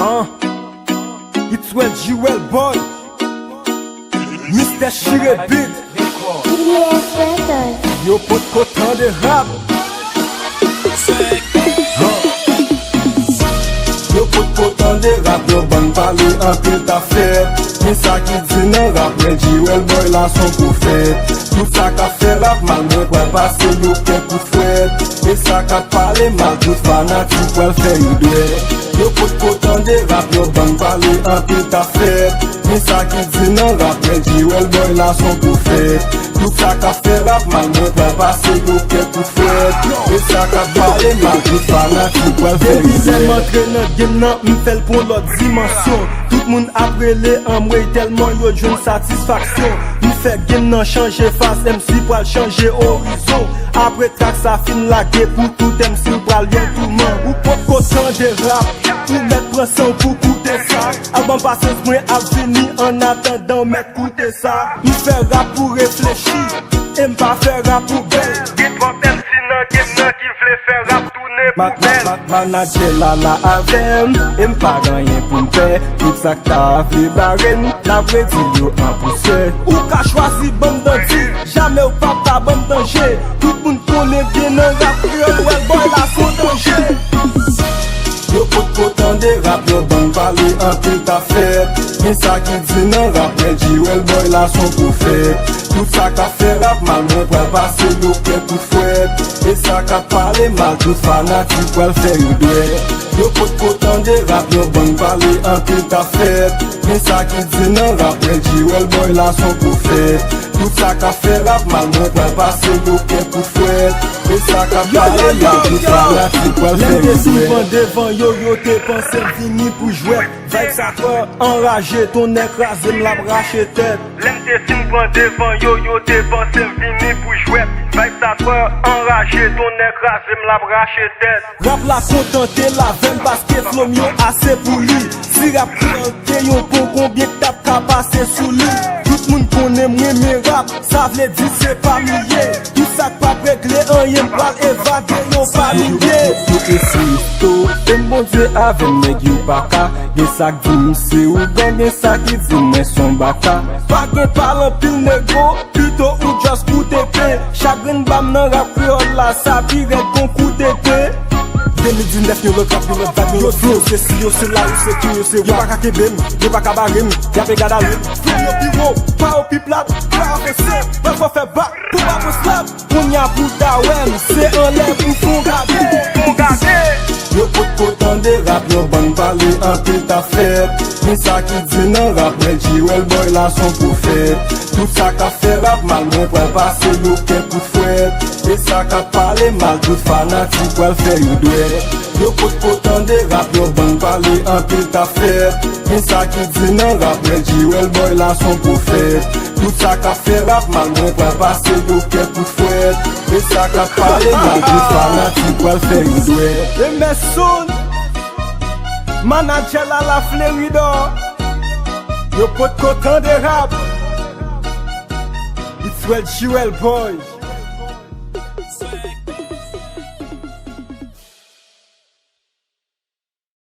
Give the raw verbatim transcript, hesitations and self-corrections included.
An, it's well Jewel Boy, Mister Chire Beat. T D S Records. Yo potko tande rap. An. Yo potko tande rap, yon bann pale anpil ta fèt. Men sa ki di nan rap, men Jewel Boy la son pwofèt. Tout sa k ap fè rap mal, mwen pral pase yo kèk kout fwèt. E sa k ap pale mal, tout fanatik pral fè yo dwèt. Yo potko tande rap, yon bann pale anpil ta fèt. Men sa ki di nan rap, men Jewel Boy la son pwofèt. Tout sa k ap fè rap mal, mwen pral pase yo kèk kout fwèt. E sa k ap pale mal, tout fanatik pral fè yo dwèt. Depi lè m antre nan game nan, m fè l pran lòt dimansyon. Tout moun ap rele anmwey tèlman yo jwenn satisfaksyon. M fè game nan chanje fas, M C pral chanje orizon. Apre trak sa fin lage pou tout M C ou pral yon touman. Ou potko tande rap, ou mèt pran san w pou koute sa. Al ban pasyans, mwen ap vini, annatandan w mèt koute sa. M fè rap pou reflechi, e m pa fè rap pou bèl. Gen twòp M C nan game nan ki vle fè rap tounen pou bèl. Ma, ma, ma, manadjè la la avè m, e m pa gen anyen pou m pè. Tout sa k ta vle bare n, n ap redi yo an pousyè. Ou ka chwazi ban m danti, jamè ou p ap pa ban m danje. Tout moun konnen byen nan rap kreyòl, Jewel Boy la son danje. Yo potko tande rap, yon bann pale anpil ta fèt. Men sa ki di nan rap, men Jewel Boy la son pwofèt. Tout sa k ap fè rap mal, mwen pral pase yo kèk kout fwèt. E sa k ap pale mal, tout fanatik pral fè yo dwèt. Yo potko tande rap, yon bann pale anpil ta fèt. Men sa ki di nan rap, men Jewel Boy la son pwofèt. Tout sa k ap fè rap mal, mwen pral pase yo kèk kout fwèt. E sa k ap pale mal, tout fanatik pral fè yo dwèt. Lè m te fin pran devan yo, yo te panse m vini pou jwèt. Vibe sa twò anraje, tonnè kraze m, l ap rache tèt. Lè m te fin pran devan yo, yo te panse m vini pou jwèt. Vibe sa twò anraje, tonnè kraze m, l ap rache tèt. Rap la kontante l avè m paske flow m yo ase pou li. Si rap kreyòl te yon pon, konbyen k t ap ka pase sou li? Tout moun konnen m renmen rap, sa vle di se pa m li ye. Tout sa k p ap regle anyen, m pral evade yo pa lide. Yo eseye stop, men Bondye avè m, nèg yo pa ka. Gen sa k di m se ougan, gen sa ki di mwen s on baka. Pa gen pale anpil nego, pito ou just koute pen. Chak grenn ba m nan rap kreyòl la, sa pi rèd k on kout epe. De mil diznèf, yon lòt rap, yon lòt vibe, yon lòt flow. Se si yo, se la, yo se tou, yo se wa. Yo pa ka kenbe m, yo pa ka bare m, y ap egad ale. Flow yo pi wo, pa yo pi plat, pa yo fè sèp, pa fò fè bak, pou pa pran slap. Kounye a pou ta wè m, se anlè pou fon gade. Fon gade. Yo potko tande rap, yon bann pale anpil ta fèt. Men sa ki di nan rap, men Jewel Boy la s on pwofèt. Tout sa k ap fè rap mal, mwen pral pase yo kèk kout fwèt. E sa k ap pale mal, tout fanatik pral fè yo dwèt. Yo potko tande rap, yon bann pale anpil ta fèt. Men sa ki di nan rap, men Jewel Boy la s on pwofèt. Tout sa k ap fè rap mal, mwen pral pase yo kèk kout fwèt. E sa k ap pale mal, tout fanatik pral fè yo dwèt. Emerson, manadjè Lala Fleridò. Yo potko tande rap. It's well Jewel Boy.